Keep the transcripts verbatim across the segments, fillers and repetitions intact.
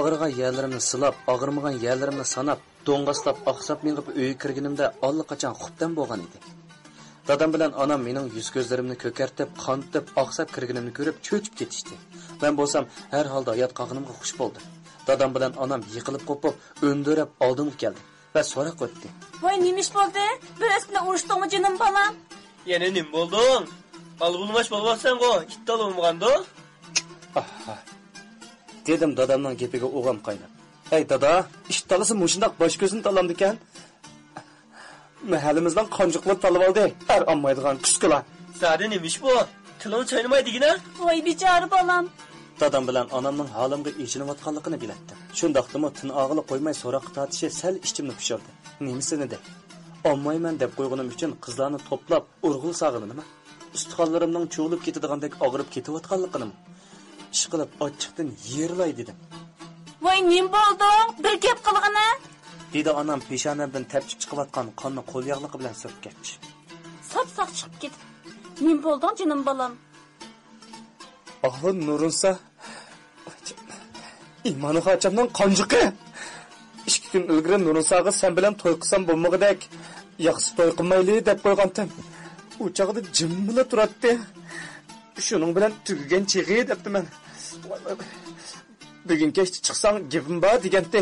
ئاغرىغان يەرلىرىمنى سىلاپ، ئاغرىمىغان يەرلىرىمنى ساناپ، دوڭغاسلاپ، ئاقساپ مېڭىپ ئۆيگە كىرگىنىمدە ئاللىقاچان خۇپتەن بولغان ئىدى. دادام بىلەن ئانام مېنىڭ يۈز-كۆزلىرىمنى كۆكەرتىپ، قانىتىپ، ئاقساپ كىرگىنىمنى كۆرۈپ چۆچۈپ كېتىشتى. مەن بولسام ھەر ھالدا ھايات قالغىنىمغا خۇش بولدۇم. دادام بىلەن ئانام يىقىلىپ قوپۇپ، ئۈندۈرەپ ئالدىمغا كەلدى ۋە سوراق قويدى. ۋاي، نېمە ئىش بولدى؟ بىرسى بىلەن ئۇرۇشتۇڭمۇ جېنىم بالام؟ يەنە نېمە بولدۇڭ؟ ئالغۇلماش بولۇۋاتسەنغۇ، ئىت تالىۋالمىغاندۇ؟ ئاھا. دېدىم دادامنىڭ گېپىگە ئوغام قايناپ. ھەي دادا، ئىت تالىسا مۇشۇنداق باش كۆزنى تالامدىكەن؟ مەھەللىمىزنىڭ قانجۇقلىرى تالىۋالدى. ئەر ئالمايدىغان كۇسكىلار. زادى نېمە ئىش بۇ؟ تىلىڭنى چاينىماي دېگىنە. ۋاي بىچارە بالام. دادام بىلەن ئانامنىڭ ھالىمغا ئېچىنىۋاتقانلىقىنى بىلەتتىم. شۇنداقتىمۇ تىنىغىلى قويماي سوراققا تارتىشى سەل ئىچىمنى پۇشۇردى. نېمىسىنى دەي؟ ئالمايمەن دەپ قويغىنىم ئۈچۈن قىزلارنى توپلاپ ئۇرغىلى سالغىنىمۇ؟ ئۇستىخانلىرىمنىڭ چۇۋۇلۇپ كېتىدىغاندەك ئاغرىپ كېتىۋاتقانلىقىنىمۇ؟ ئىشقىلىپ ئاچچىقتىن يېرىلاي دېدىم. ۋاي نېمە بولدۇڭ؟ بىر گەپ قىلغىنە. دېدى ئانام پېشانەمدىن تەپچىپ چىقىۋاتقان قاننى قول ياغلىقى بىلەن سۈرتكەچ. ساپساق چىقىپ كېتىپ. نېمە بولدۇڭ جېنىم بالام؟ ئاھۇ نۇرۇنسا. ئىمانى خاچامنىڭ قانجۇقى. ئىككى كۈن ئىلگىرى نۇرۇنساغا سەن بىلەن توي قىلسام بولمىغۇدەك، ياخشى توي قىلمايلى دەپ قويغانتىم. ئۇ چاغدا جىممىلا تۇراتتى. شۇنىڭ بىلەن تۈگىگەن چېغى دەپتىمەن. ۋاي، ۋاي، ۋاي. بۈگۈن كەچتە چىقساڭ گېپىم بار دېگەنتى.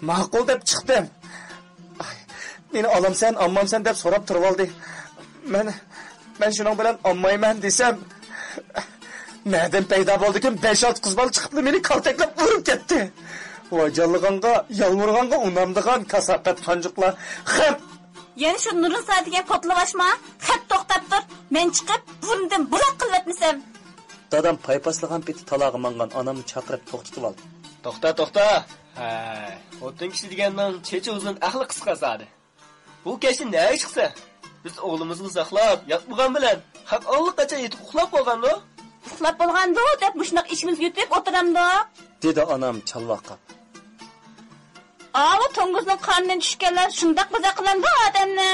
ماقۇل دەپ چىقتىم. ئاي، مېنى ئالامسەن، ئالمامسەن دەپ سوراپ تۇرۇۋالدى. مەن، مەن شۇنىڭ بىلەن ئالمايمەن دېسەم، نەدىن پەيدا بولدىكىن، بەش-ئالتە قىز بالا چىقىپلا مېنى كالتەكلەپ ئۇرۇپ كەتتى. ۋاي جانلىغانغا، يالۋۇرغانغا ئۇنامدىغان كاساپەت قانجۇقلار. خەپ! يەنە شۇ نۇرۇنسا دېگەن پوتلىۋاشما. خەپ توختاپ تۇر. مەن چىقىپ، بۇرنىدىن بۇراق قىلىۋەتمىسەم. دادام پايپاسلىغان پېتى تالاغا ماڭغان ئانامنى چاقىرىپ توختىتىۋالدى. توختا، توختا! ھەي، خوتۇن كىشى دېگەننىڭ چېچى ئۇزۇن، ئەقلى قىسقا زادى. بۇ كەچتە نەگە چىقسا؟ بىز ئوغلىمىزغا ساقلاپ ياتمىغان بىلەن، خەق ئاللىقاچان يېتىپ ئۇخلاپ بولغاندۇ؟ ئۇخلاپ بولغاندۇ دەپ مۇشۇنداق ئىچىمىزگە يۆتۈپ ئولتۇرامدۇ؟ دېدى ئانام چالۋاقاپ. ئاۋۇ توڭگۇزنىڭ قارنىدىن چۈشكەنلەر شۇنداق مازاق قىلامدۇ ئادەمنى؟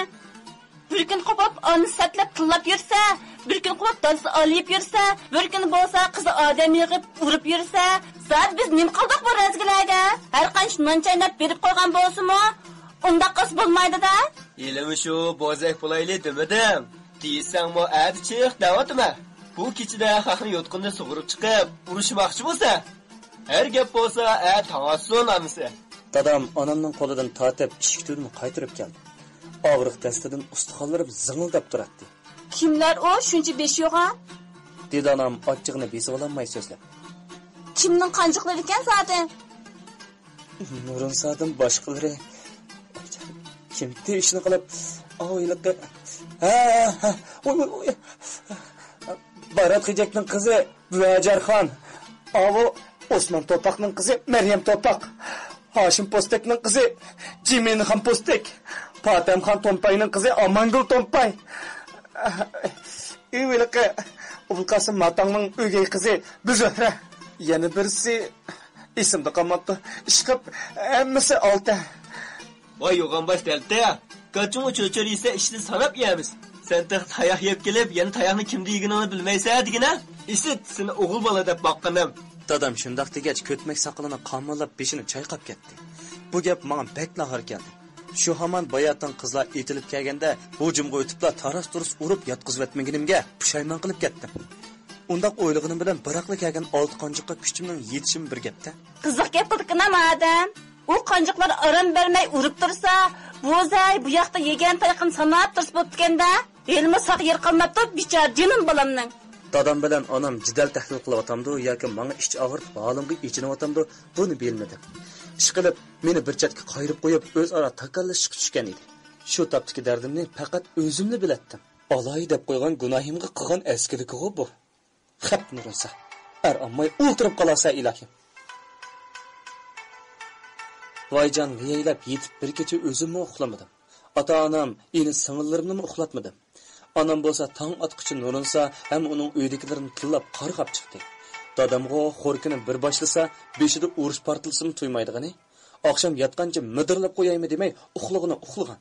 بىر كۈن قوپۇپ ئانىسى سەتلەپ تىللاپ يۈرسە، بىر كۈن قوپۇپ دادىسى ئالىيىپ يۈرسە، بىر كۈن بولسا قىزى ئادەم يىغىپ ئۇرۇپ يۈرسە، زادى بىز نېمە قىلدۇق بۇ رەزىلەرگە؟ ھەر قانچە نان چايناپ بېرىپ قويغان بولسىمۇ، ئۇنداق قىلسا بولمايدۇ-دە. ھېلىمۇ شۇ بوزەك بولايلى دېمىدىم. دېسەڭمۇ ئەتە چىق دەۋاتىمەن. بۇ كېچىدە خەقنى يوتقىنىدا سۇغۇرۇپ چىقىپ ئۇرۇشماقچى بولسا، ھەر گەپ بولسا ئەتە تاڭ ئاتسۇن ئانىسى. دادام ئانامنىڭ قولىدىن تارتىپ ئىشىك تۈۋىدىن قايتۇرۇپ كەلدى. ئاغرىق دەستىدىن ئۇستىخانلىرىم زىڭىلداپ تۇراتتى. كىملەر ئۇ شۇنچە بېشى يوغان؟ دېدى ئانام ئاچچىقىنى بېسىۋالالماي سۆزلەپ. كىمنىڭ قانجۇقلىرى ئىكەن زادى؟ نۇرۇنسادىن باشقىلىرى كىمتى ئىشنى قىلىپ، ئاۋۇ ھېلىقى، ھە، ھە، ھە، ئۇي، ئۇي، ئۇي. بارات خېجەكنىڭ قىزى بۈۋەجارخان، ئاۋۇ ئوسمان توپاقنىڭ قىزى مەريەم توپاق، ھاشىم پوستەكنىڭ قىزى جىمىنىخان پوستەك، پاتەمخان تومپاينىڭ قىزى ئامانگۈل تومپاي، ئۇ ھېلىقى ئوبۇلقاسىم ماتاڭنىڭ ئۆگەي قىزى بۈزۈھرە، يەنە بىرسى ئېسىمدە قالماپتۇ. ئىشقىلىپ، ھەممىسى ئالتە. ۋاي يوغان باش دەلتە! گاچىڭ چۆچۈر يېسە ئىشتىن ساناپ يەمىز. سەن تېخى تاياق يەپ كېلىپ، يەنە تاياقنى كىمدە يېگىنىڭنى بىلمەيسەن دېگىنە؟ ئىسىت، سېنى ئوغۇل بالا دەپ باققىنىم. دادام شۇنداق دېگەچ، كۆتمەك ساقىلىنى قاماللاپ بېشىنى چايقاپ كەتتى. بۇ گەپ ماڭا بەكلا ئاغرى كەلدى. شۇ ھامان باياتىن قىزلار ئېتىلىپ كەلگەندە، ھۇجۇمغا ئۆتۈپلا تاراس-تۇرۇس ئۇرۇپ ياتقۇزۇۋەتمىگىنىمگە پۇشايمان قىلىپ كەتتىم. ئۇنداق ئويلىغىنىم بىلەن بىراقلا كەلگەن ئالتە قانچىققا كۈچۈمنىڭ يېتىشىمۇ بىر گەپتە. قىزىق گەپ قىلدىكىنا مادەم. ئۇ قانجۇقلار ئارام بەرمەي ئۇرۇپ تۇرسا، بوزەي بۇ ياقتا يېگەن تايىقىنى ساناپ تۇرسا بوپتىكەن-دە. ھېلىمۇ ساق يېرى قالماپتۇ بىچارە جېنىم بالامنىڭ. دادام بىلەن ئانام جېدەل تەھلىل قىلىۋاتامدۇ ياكى ماڭا ئىچ ئاغرىتىپ ھالىمغا ئېچىنىۋاتامدۇ، بۇنى بىلمىدىم. ئىشقىلىپ، مېنى بىر چەتكە قايرىپ قويۇپ، ئۆزئارا تاكاللىشىشقا چۈشكەن ئىدى. شۇ تاپتىكى دەردىمنى پەقەت ئۆزۈملا بىلەتتىم. ئالاي دەپ قويغان گۇناھىمغا قىلغان ئەسكىلىكىغۇ بۇ. خەپ نۇرۇنسا، ئەر ئالماي ئولتۇرۇپ قالارسەن ئىلاھىم. ۋايجان ۋىيەيلەپ يېتىپ بىر كېچە ئۆزۈممۇ ئۇخلىمىدىم. ئاتا-ئانام، ئىنى-سىڭىللىرىمنىمۇ ئۇخلاتمىدىم. ئانام بولسا تاڭ ئاتقۇچە نۇرۇنسا ھەم ئۇنىڭ ئۆيىدىكىلىرىنى تىللاپ قارغاپ چىقتى. دادامغۇ خورىكىنى بىر باشلىسا، بېشىدا ئۇرۇش پارتلىسىمۇ تۇيمايدىغىنى، ئاخشام ياتقانچە مىدىرلاپ قويايمۇ دېمەي ئۇخلىغىنى ئۇخلىغان.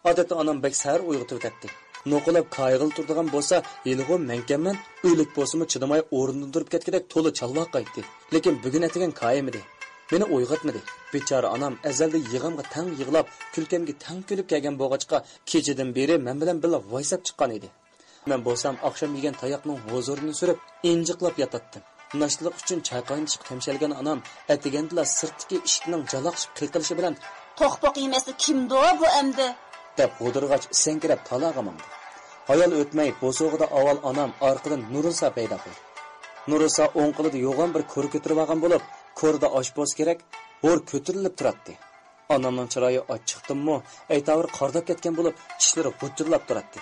ئادەتتە ئانام بەك سەھەر ئويغىتىۋېتەتتى. نوقۇلاب كايىغىلى تۇرىدىغان بولسا، ھېلىغۇ مەنكەنمەن، ئۆلۈك بولسىمۇ چىدىماي ئورنىدىن تۇرۇپ كەتكۈدەك تولا چالۋاقايتتى. لېكىن بۈگۈن ئەتىگەن كايىمىدى. مېنى ئويغاتمىدى. بىچارە ئانام ئەزەلدە يىغامغا تەڭ يىغلاپ، كۈلكەمگە تەڭ كۈلۈپ كەلگەن بولغاچقا، كېچىدىن بېرى مەن بىلەن بىللە ۋايساپ چىققان ئىدى. مەن بولسام ئاخشام يېگەن تاياقنىڭ ھۇزۇرىنى سۈرۈپ، ئىنجىقلاپ ياتاتتىم. ناشتىلىق ئۈچۈن چاي قاينىتىشقا تەمشەلگەن ئانام ئەتىگەندىلا سىرتتىكى ئىشىكنىڭ جالاقشىپ قىلقىلىشى بىلەن، «توقپاق يېمەسلىك كىمدۇ بۇ ئەمدى؟» دەپ غودۇرغاچ سەڭگىرەپ تالاغا ماڭدى. ھايال ئۆتمەي بوسۇغىدا ئاۋۋال ئانام، ئارقىدىن نۇرۇنسا پەيدا بولدى. نۇرۇنسا ئوڭ قولىدا يوغان بىر كورا كۆتۈرۈۋالغان بولۇپ، كورىدا ئاش بولسا كېرەك، ھور كۆتۈرۈلۈپ تۇراتتى. ئانامنىڭ چىرايى ئاچچىقتىنمۇ ئەيتاۋۇر قارىداپ كەتكەن بولۇپ، چىشلىرى غۇچچىللاپ تۇراتتى.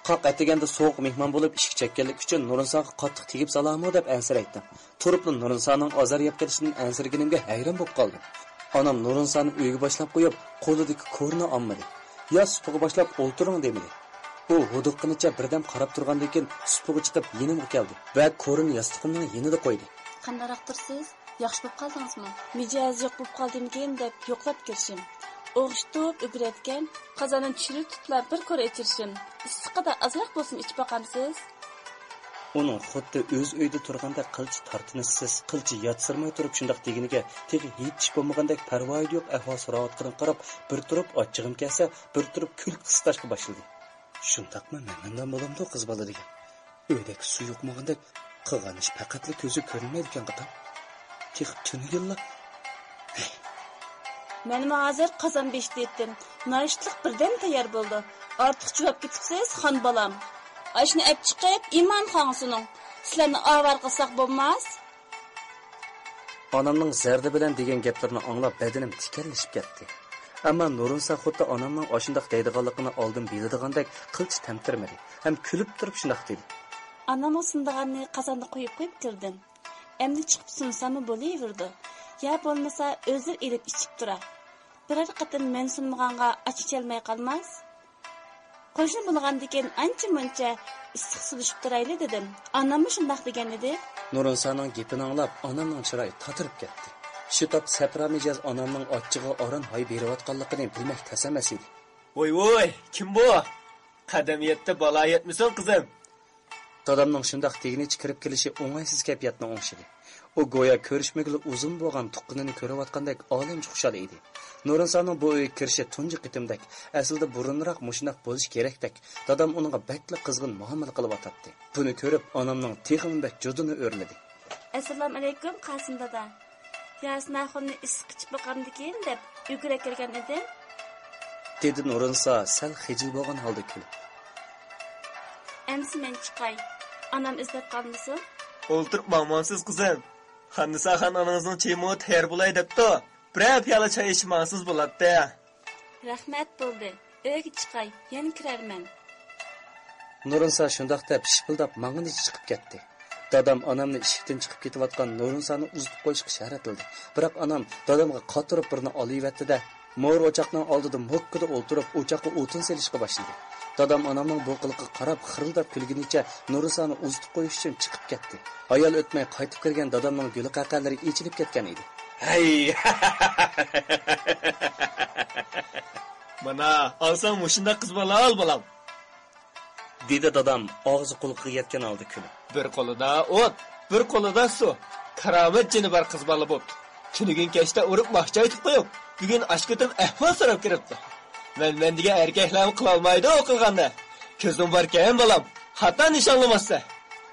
قاق ئەتىگەندە سوغۇق مېھمان بولۇپ ئىشىك چەككەنلىكى ئۈچۈن نۇرۇنساغا قاتتىق تېگىپ سالامۇ دەپ ئەنسىرەيتتىم. تۇرۇپلا نۇرۇنسانىڭ ئازار يەپ كېتىشىدىن ئەنسىرىگىنىمگە ھەيران بولۇپ قالدىم. ئانام نۇرۇنسانى ئۆيگە باشلاپ قويۇپ، قولىدىكى كورىنى ئالمىدى. يا سۇپىغا باشلاپ ئولتۇرۇڭ دېمىدى. ئۇ ھودۇققىنىچە بىردەم قاراپ تۇرغاندىن كېيىن سۇپىغا چىقىپ يېنىمغا كەلدى ۋە كورىنى ياستۇقۇمنىڭ يېنىدا قويدى. قانداقراقتۇرسىز؟ ياخشى بولۇپ قالدىڭىزمۇ؟ مىجەزى يوق بولۇپ قالدىمىكىن دەپ يوقلاپ كىرىشىم. ئوغشىتىپ ئۈگرەتكەن قازاننى چۈشۈرۈپ تۇتۇپلا بىر كورا ئىچىرىشىم. ئىسسىقىدا ئازراق بولسىمۇ ئىچىپ باقامسىز؟ ئۇنىڭ خۇددى ئۆز ئۆيىدە تۇرغاندەك قىلچە تارتىنىشسىز، قىلچە ياتسىرىماي تۇرۇپ شۇنداق دېگىنىگە تېخى ھېچ ئىش بولمىغاندەك پەرۋايى يوق ئەھۋال سوراۋاتقىنىغا قاراپ، بىر تۇرۇپ ئاچچىقىم كەلسە، بىر تۇرۇپ كۈلكە قىستاشقا باشلىدى. شۇنداقمۇ مەمەندان بولامدۇ قىز بالا دېگەن؟ ئۆيدەك سۇ يۇقمىغاندەك قىلغان ئىش پەقەتلا كۆزگە كۆرۈنمەيدىكەن قىتان. تېخى تۈنۈگۈنلا. مەنمۇ ھازىر قازان بېشىدا يەتتىم. ناشتىلىق بىردەم تەييار بولىدۇ. ئارتۇق جۇۋاپ كېتىپسىز، خان بالام. ئاشنى ئەپ چىقىپ ئىمان خانغا سۇنۇڭ. سىلەرنى ئاۋارە قىلساق بولماس. ئانامنىڭ زەردە بىلەن دېگەن گەپلىرىنى ئاڭلاپ بەدىنىم تىكەنلىشىپ كەتتى. ئەمما نۇرۇنسا خۇددى ئانامنىڭ ئاشۇنداق دەيدىغانلىقىنى ئالدىن بىلىدىغاندەك قىلچە تەمتىرىمىدى ھەم كۈلۈپ تۇرۇپ شۇنداق دېدى. ئانامغا سۇنىدىغاننى قازاندا قويۇپ قويۇپ كىردىم. ئەمدى چىقىپ سۇنساممۇ بولۇۋېرىدۇ. يا بولمىسا ئۆزلىرى ئېلىپ ئىچىپ تۇرار. بىرەر قېتىم مەن سۇنمىغانغا ئاچ ئىچەلمەي قالماس. قوشنا بولغاندىكىن ئانچە-مۇنچە ئىسسىق سۇلىشىپ تۇرايلى دېدىم. ئاناممۇ شۇنداق دېگەن ئىدى. نۇرۇنسانىڭ گېپىنى ئاڭلاپ ئانامنىڭ چىرايى تاتىرىپ كەتتى. شۇ تاپتا سەپرا مىجەز ئانامنىڭ ئاچچىقىغا ئاران ھاي بېرىۋاتقانلىقىنى بىلمەك تەس ئەمەس ئىدى. ۋوي ۋوي، كىم بۇ؟ قەدەم يەتتى بالا يەتمىسۇن قىزىم. دادامنىڭ شۇنداق دېگىنىچە كىرىپ كېلىشى ئوڭايسىز كەيپىياتنى ئوڭشىدى. ئۇ گويا كۆرۈشمىگىلى ئۇزۇن بولغان تۇغقىنىنى كۆرۈۋاتقاندەك ئالەمچە خۇشال ئىدى. نۇرۇنسانىڭ بۇ ئۆيگە كىرىشى تۇنجى قېتىمدەك، ئەسلىدە بۇرۇنراق مۇشۇنداق بولۇشى كېرەكتەك، دادام ئۇنىڭغا بەكلا قىزغىن مۇئامىلە قىلىۋاتاتتى. بۇنى كۆرۈپ ئانامنىڭ تېخىمۇ بەك جۇدۇنى ئۆرلىدى. ئەسسالامۇئەلەيكۇم، قاسىم دادا. ياسىناخۇننى ئىسسىق ئىچىپ باقامدىكىن دەپ ئۆگرەپ كىرگەن ئىدىم. دېدى نۇرۇنسا سەل خىجىل بولغان ھالدا كۈلۈپ. ئەمسە مەن چىقاي. ئانام ئىزدەپ قالمىسۇن. ئولتۇرۇپ ماڭمامسىز قىزىم؟ خاننىساخان ئانىڭىزنىڭ چېيىمۇ تەييار بولاي دەپتۇ. بىرەر پىيالە چاي ئىچىپ ماڭسىز بولاتتى. رەھمەت، بولدى. ئۆيگە چىقاي، يەنە كىرەرمەن. نۇرۇنسا شۇنداق دەپ شىپىلداپ ماڭغىنىچە چىقىپ كەتتى. دادام ئانامنى ئىشىكتىن چىقىپ كېتىۋاتقان نۇرۇنسانى ئۇزىتىپ قويۇشقا شەرەتلىدى. بىراق ئانام دادامغا قاتۇرۇپ بىرنى ئالىۋەتتى-دە، مور ئوچاقنىڭ ئالدىدا موككىدا ئولتۇرۇپ ئوچاققا ئوتۇن سېلىشقا باشلىدى. دادام ئانامنىڭ بۇ قىلىقىغا قاراپ خىرىلداپ كۈلگىنىچە نۇرۇنسانى ئۇزىتىپ قويۇش ئۈچۈن چىقىپ كەتتى. ھايال ئۆتمەي قايتىپ كىرگەن دادامنىڭ گۈلقەقەلىرى ئېچىلىپ كەتكەن ئىدى. ھەي! مانا، ئالساڭ مۇشۇنداق قىز بالا ئال، بالام. دېدى دادام ئاغزى قۇلىقىغا يەتكەن ھالدا كۈلۈپ. بىر قولىدا ئوت، بىر قولىدا سۇ. كارامەت جېنى بار قىز بالا بوپتۇ. تۈنۈگۈن كەچتە ئۇرۇق ماخچا ئېيتىپ قويۇپ، بۈگۈن ئاشكۆتۈم ئەھۋال سوراپ كىرىپتۇ. مەن، مەن دېگەن ئەركەكلەرمۇ قىلالمايدۇ ئۇ قىلغاننى. كۆزۈڭ باركەن، بالام، خاتا نىشانلىماسسەن.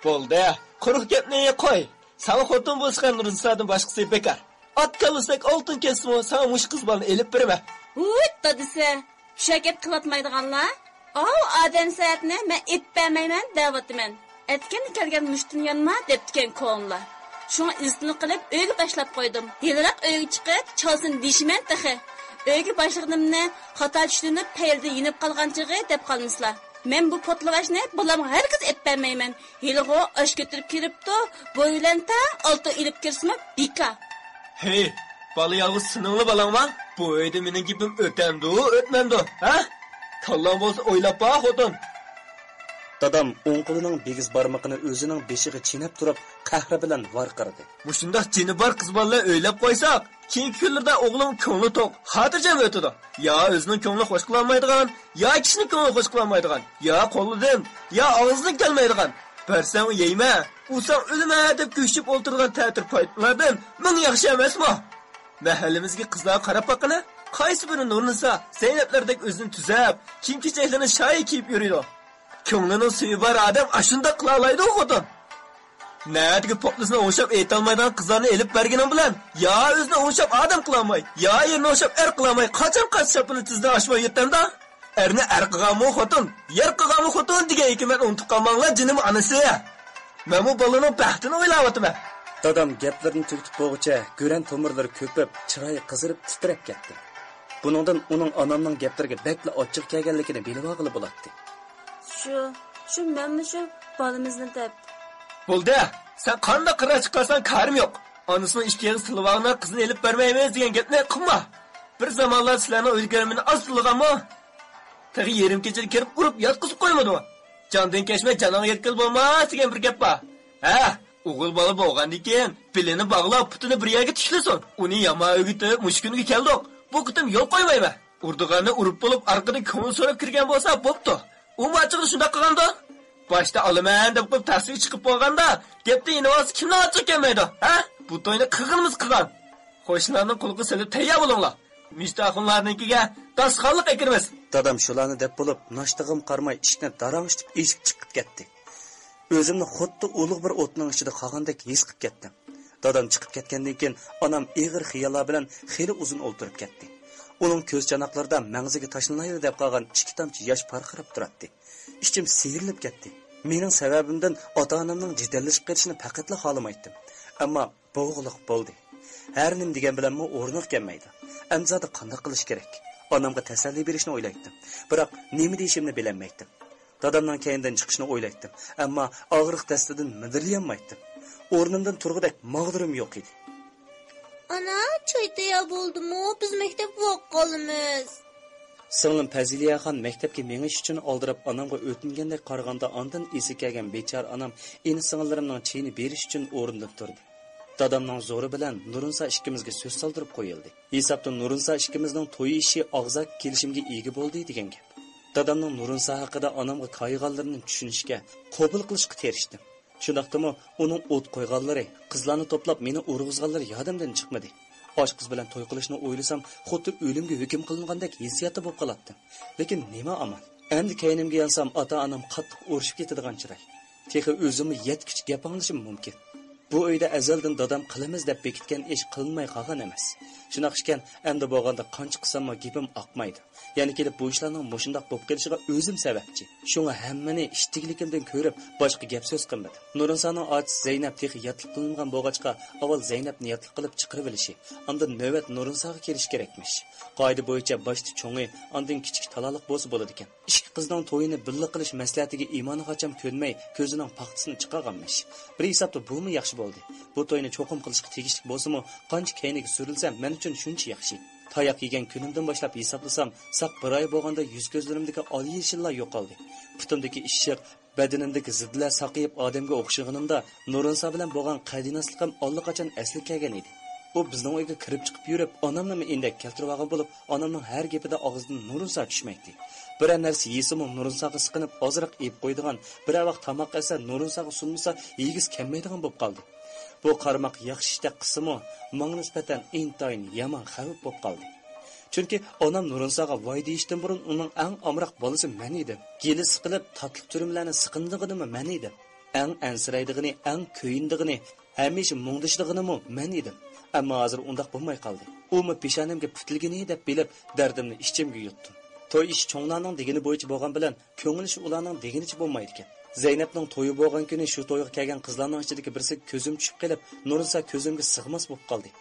بولدى، قۇرۇق گەپنى قوي. ساڭا خوتۇن بولسىغان نۇرنىسادىن باشقىسى بىكار. ئات كاللىسىدەك ئالتۇن كەتسىمۇ، ساڭا مۇشۇ قىز بالىنى ئېلىپ بېرىمەن. ھۇيت، دادىسى! شۇ ھەرىكەت قىلىۋاتمايدىغانلا. ئاۋۇ ئادەم سەۋەبنى مەن ئېتىپ بەرمەيمەن دەۋاتىمەن. ئەتىگەندە كەلگەن مۇشتىن يانما دەپتىكەن كونىلار. شۇڭا ئىززىتىنى قىلىپ ئۆيگە باشلاپ قويدۇم. ھېلىراق ئۆيگە چىقىپ چالسىنى دېيىشىمەن تېخى. ئۆيگە باشلىغىنىمنى خاتا چۈشىنىپ پەيلىدە يېنىپ قالغان چېغى دەپ قالمىسىلا. مەن بۇ پوتلىۋاشنى بالامغا ھەرگىز ئېتىپ بەرمەيمەن. ھېلىغۇ ئاش كۆتۈرۈپ كىرىپتۇ، بويى بىلەن تەڭ ئالتۇن ئېلىپ كىرسىمۇ بىكار. ھەي، بالا يالغۇز سېنىڭلا بالاڭما؟ بۇ ئۆيدە مېنىڭ گېپىم ئۆتەمدۇ، ئۆتمەمدۇ، ھە؟ كاللاڭ بولسا ئويلاپ باق، خوتۇن. دادام ئوڭ قولىنىڭ بىگىز بارمىقىنى ئۆزىنىڭ بېشىغا چېنەپ تۇرۇپ، قەھرى بىلەن ۋارقىرىدى. مۇشۇنداق جېنى بار قىز بالىلار ئۆيلەپ قويساق، كېيىنكى كۈنلىرىدە ئوغلۇم كۆڭلى توق، خاتىرجەم ئۆتىدۇ. يا ئۆزىنىڭ كۆڭلىنى خۇش قىلالمايدىغان، يا كىشىنىڭ كۆڭلىنى خۇش قىلالمايدىغان، يا قولىدىن، يا ئاغزىدىن كەلمەيدىغان، بەرسەڭ يەيمەن، ئۇرساڭ ئۆلىمەن دەپ كۆكىشىپ ئولتۇرىدىغان تەتۈر پايتىللاردىن مىڭ ياخشى ئەمەسمۇ؟ مەھەللىمىزدىكى قىزلارغا قاراپ باققىنا، قايسى بىرى نۇرنىسا، زەينەپلەردەك ئۆزىنى تۈزەپ، كىيىم-كېچەكلىرىنى شايى كىيىپ يۈرىدۇ؟ كۆڭلىنىڭ سۈيى بار ئادەم ئاشۇنداق قىلالايدۇ، خوتۇن. نەدىكى پوپلىسىنى ئوڭشاپ ئېيتالمايدىغان قىزلارنى ئېلىپ بەرگىنىڭ بىلەن، يا ئۆزىنى ئوڭشاپ ئادەم قىلالماي، يا ئېرىنى ئوڭشاپ ئەر قىلالماي، قاچان قاچا شاپىنى تىزدىن ئاشماي يۈرتەمدا؟ ئەرنى ئەر قىلغانمۇ خوتۇن، يەر قىلغانمۇ خوتۇن دېگەن ھېكمەتنى ئۇنتۇپ قالماڭلار، جېنىم ئانىسى. مەنمۇ بالىنىڭ بەختىنى ئويلاۋاتىمەن. دادام گەپلىرىنى تۈگىتىپ بولغۇچە گۈرەن تومۇرلىرى كۆپۈپ، چىرايى قىزىرىپ تىترەپ كەتتى. بۇنىڭدىن ئۇنىڭ ئانامنىڭ گەپلىرىگە بەكلا ئاچچىق كەلگەنلىكىنى بىلىۋالغىلى بولاتتى. شۇ، شۇ مەنمۇ شۇ بالىمىزنى دەپ. بولدى، سەن قانداق قارار چىقارساڭ كارىم يوق. ئانىسىنىڭ ئىككى ئېغىز تىللىۋالغىنىغا قىزىنى ئېلىپ بەرمەيمىز دېگەن گەپنى قىلما. بىر زامانلار سىلەرنىڭ ئۆيدىكىلەر مېنى ئاز تىللىغانمۇ؟ تېخى يېرىم كېچىدە كىرىپ ئۇرۇپ ياتقۇزۇپ قويمىدىمۇ؟ جاندىن كەچمەي جانىڭغا يەتكىلى بولماس دېگەن بىر گەپ بار. ھە، ئوغۇل بالا بولغاندىن كېيىن بېلىنى باغلاپ پۇتىنى بىر يەرگە تىكلىسۇن. ئۇنى يامان ئۆگىتىپ مۇشۇ كۈنگە كەلدۇق. بۇ قېتىم يول قويمايمەن. ئۇرىدىغاننى ئۇرۇپ بولۇپ ئارقىدىن كۆڭۈل سوراپ كىرگەن بولسا بوپتۇ. ئۇمۇ ئاچچىقىدا شۇنداق قىلغاندۇ؟ باشتا ئالىمەن دەپ قويۇپ تەخسىگە چىقىپ بولغاندا، گەپتىن يېنىۋالسا كىمنىڭ ئاچچىقى كەلمەيدۇ؟ ھە؟ بۇ توينى قىلغىنىمىز قىلغان. قوشنىلارنىڭ قۇلىقىغا سېلىپ تەييار بولۇڭلار. مىشتاخۇنلارنىڭكىگە داستىخانلىق ئەكىرىمىز. دادام شۇلارنى دەپ بولۇپ، ناشتىغىمۇ قارىماي ئىشىكنى داراڭشىتىپ ئېچىپ چىقىپ كەتتى. ئۆزۈمنى خۇددى ئۇلۇغ بىر ئوتنىڭ ئىچىدە قالغاندەك ھېس قىلىپ كەتتىم. دادام چىقىپ كەتكەندىن كېيىن ئانام ئېغىر خىياللار بىلەن خېلى ئۇزۇن ئولتۇرۇپ كەتتى. ئۇنىڭ كۆز چاناقلىرىدا مەڭزىگە تاشلىنايلى دەپ قالغان ئىككى تامچە ياش پارقىراپ تۇراتتى. ئىچىم سىيرىلىپ كەتتى. مېنىڭ سەۋەبىمدىن ئاتا-ئانامنىڭ جېدەللىشىپ قېلىشىنى پەقەتلا خالىمايتتىم. ئەمما بوغۇلۇق بولدى. ھەر نېمە دېگەن بىلەنمۇ ئورنىغا كەلمەيدۇ. ئەمدى زادى قانداق قىلىش كېرەك؟ ئانامغا تەسەللى بېرىشنى ئويلايتتىم. بىراق نېمە دېيىشىمنى بىلەلمەيتتىم. دادامنىڭ كەينىدىن چىقىشنى ئويلايتتىم. ئەمما ئاغرىق دەستىدىن مىدىرلىيالمايتتىم. ئورنۇمدىن تۇرغۇدەك ماغدۇرۇم يوق ئىدى. ئانا، چاي تەييار بولدىمۇ؟ بىز مەكتەپكە بارىپ قالىمىز. سىڭلىم پەزىلىيەخان مەكتەپكە مېڭىش ئۈچۈن ئالدىراپ ئانامغا ئۆتۈنگەندەك قارىغاندا، ئاندىن ئېسى كەلگەن بىچارە ئانام ئىنى-سىڭىللىرىمنىڭ چېيىنى بېرىش ئۈچۈن ئورنىدىن تۇردى. دادامنىڭ زورى بىلەن نۇرۇنسا ئىككىمىزگە سۆز سالدۇرۇپ قويۇلدى. ھېسابتا نۇرۇنسا ئىككىمىزنىڭ توي ئىشى ئاغزاكى كېلىشىمگە ئىگە بولدى دېگەن گەپ. دادامنىڭ نۇرۇنسا ھەققىدە ئانامغا كايىغانلىرىنى چۈشىنىشكە، قوبۇل قىلىشقا تىرىشتىم. شۇنداقتىمۇ ئۇنىڭ ئوت قويغانلىرى، قىزلارنى توپلاپ مېنى ئۇرغۇزغانلىرى يادىمدىن چىقمىدى. ئاشۇ قىز بىلەن توي قىلىشنى ئويلىسام، خۇددى ئۆلۈمگە ھۆكۈم قىلىنغاندەك ھېسسىياتتا بولۇپ قالاتتىم. لېكىن نېمە ئامال؟ ئەمدى كەينىمگە يانسام، ئاتا-ئانام قاتتىق ئۇرۇشۇپ كېتىدىغان چىراي. تېخى ئۆزۈممۇ يەتكۈچە گەپ ئاڭلىشىم مۇمكىن. بۇ ئۆيدە ئەزەلدىن دادام قىلىمىز دەپ بېكىتكەن ئىش قىلىنماي قالغان ئەمەس. شۇنداق ئىكەن، ئەمدى بولغاندا قانچە قىلساممۇ گېپىم ئاقمايدۇ. يەنە كېلىپ بۇ ئىشلارنىڭ مۇشۇنداق بولۇپ قېلىشىغا ئۆزۈم سەۋەبچى. شۇڭا ھەممىنى ئىتتىكلىكىمدىن كۆرۈپ، باشقا گەپ سۆز قىلمىدىم. نۇرىنسانىڭ ئاچىسى زەينەپ تېخى ياتلىق قىلىنمىغان بولغاچقا، ئاۋۋال زەينەپنى ياتلىق قىلىپ چىقىرىۋېلىشى، ئاندىن نۆۋەت نۇرىنساغا كېلىشى كېرەكمىش. قائىدە بويىچە باشتا چوڭى، ئاندىن كىچىكى تالالىق بولسا بولىدىكەن. ئىككى قىزنىڭ تويىنى بىللە قىلىش مەسلىھەتىگە ئىمانى قاچان كۆنمەي، كۆزىنىڭ پاختىسىنى چىقارغانمىش. بىر ھېسابتا بۇمۇ ياخشى بولدى. بۇ توينى چوقۇم قىلىشقا تېگىشلىك بولسىمۇ، قانچە كەينىگە سۈرۈلسە، مەن ئۈچۈن شۇنچە ياخشى. تاياق يېگەن كۈنۈمدىن باشلاپ ھېسابلىسام، ساق بىر ئاي بولغاندا يۈز-كۆزلىرىمدىكى ئالا-يېشىللار يوقالدى. پۇتۇمدىكى ئىششىق، بەدىنىمدىكى زىددىلەر ساقىيىپ، ئادەمگە ئوخشىغىنىمدا، نۇرۇنسا بىلەن بولغان قەدىناسلىقىم ئاللىقاچان ئەسلىگە كەلگەن ئىدى. ئۇ بىزنىڭ ئۆيگە كىرىپ چىقىپ يۈرۈپ، ئانامنىمۇ ئىندەك كەلتۈرۈۋالغان بولۇپ، ئانامنىڭ ھەر گېپىدە ئاغزىدىن نۇرۇنسا چۈشمەيتتى. بىرەر نەرسە يېسىمۇ نۇرۇنساغا سىقىنىپ ئازراق ئېلىپ قويىدىغان، بىرەر ۋاق تاماق ئەسە نۇرۇنساغا سۇنمىسا يېگۈسى كەلمەيدىغان بولۇپ قالدى. بۇ قارىماق ياخشى ئىشتەك قىلسىمۇ، ماڭا نىسبەتەن ئىنتايىن يامان خەۋپ بولۇپ قالدى. چۈنكى ئانام نۇرۇنساغا ۋاي دېيىشتىن بۇرۇن ئۇنىڭ ئەڭ ئامراق بالىسى مەن ئىدىم. گېلى سىقىلىپ، تاتلىق تۈرۈملەرنى سىقىنىدىغىنىمۇ مەن ئىدىم. ئەڭ ئەنسىرەيدىغىنى، ئەڭ كۆيۈنىدىغىنى، ھەمىشە مۇڭدىشىدىغىنىمۇ مەن ئىدىم. ئەمما ھازىر ئۇنداق بولماي قالدى. ئۇمۇ پېشانەمگە پۈتۈلگىنى دەپ بىلىپ، دەردىمنى ئىچىمگە يۇتتۇم. توي ئىشى چوڭلارنىڭ دېگىنى بويىچە بولغان بىلەن، كۆڭۈل ئىشى ئۇلارنىڭ دېگىنىچە بولمايدىكەن. زەينەپنىڭ تويى بولغان كۈنى شۇ تويغا كەلگەن قىزلارنىڭ ئىچىدىكى بىرسىگە كۆزۈم چۈشۈپ قېلىپ، نۇرنىسا كۆزۈمگە سىغماس بولۇپ قالدى.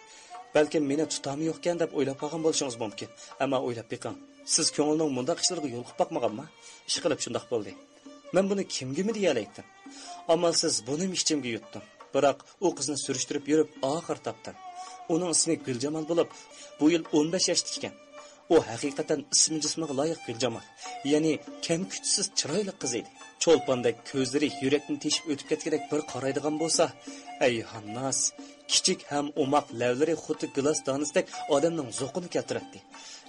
بەلكىم مېنى تۇتامى يوقكەن دەپ ئويلاپ قالغان بولۇشىڭىز مۇمكىن. ئەمما ئويلاپ بېقىڭ، سىز كۆڭۈلنىڭ مۇنداق ئىشلىرىغا يولۇقۇپ باقمىغانما؟ ئىشقىلىپ شۇنداق بولدى. مەن بۇنى كىمگىمۇ دېيەلەيتتىم؟ ئامالسىز بۇنىمۇ ئىچىمگە يۇتتۇم. بىراق ئۇ قىزنى سۈرۈشتۈرۈپ يۈرۈپ ئاخىر تاپتىم. ئۇنىڭ ئىسمى گۈلجامال بولۇپ، بۇ يىل ئون بەش ياشتا ئىكەن. ئۇ ھەقىقەتەن ئىسمى جىسمىغا لايىق گۈلجامال. يەنى كەم-كۈتۈشسىز چىرايلىق قىز ئىدى. چولپاندەك كۆزلىرى يۈرەكنى تېشىپ ئۆتۈپ كەتكۈدەك بىر قارايدىغان بولسا، ئەي ھانناس! كىچىك ھەم ئوماق لەۋلىرى خۇددى گىلاس دانىسىدەك ئادەمنىڭ زوقىنى كەلتۈرەتتى.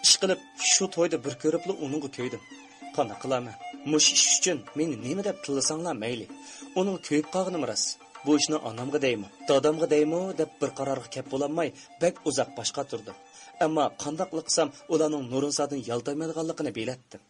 ئىشقىلىپ، شۇ تويدا بىر كۆرۈپلا ئۇنىڭغا كۆيدۈم. قانداق قىلارمەن؟ مۇشۇ ئىش ئۈچۈن مېنى نېمە دەپ تىللىساڭلار مەيلى. ئۇنىڭغا كۆيۈپ قالغىنىم راست. بۇ ئىشنى ئانامغا دەيمۇ، دادامغا دەيمۇ دەپ بىر قارارغا كەپ بولالماي، بەك ئۇزاق باش قاتۇردۇم. ئەمما قانداقلا قىلسام، ئۇلارنىڭ نۇرۇنىسادىن يالتايمايدىغانلىقىنى بىلەتتىم.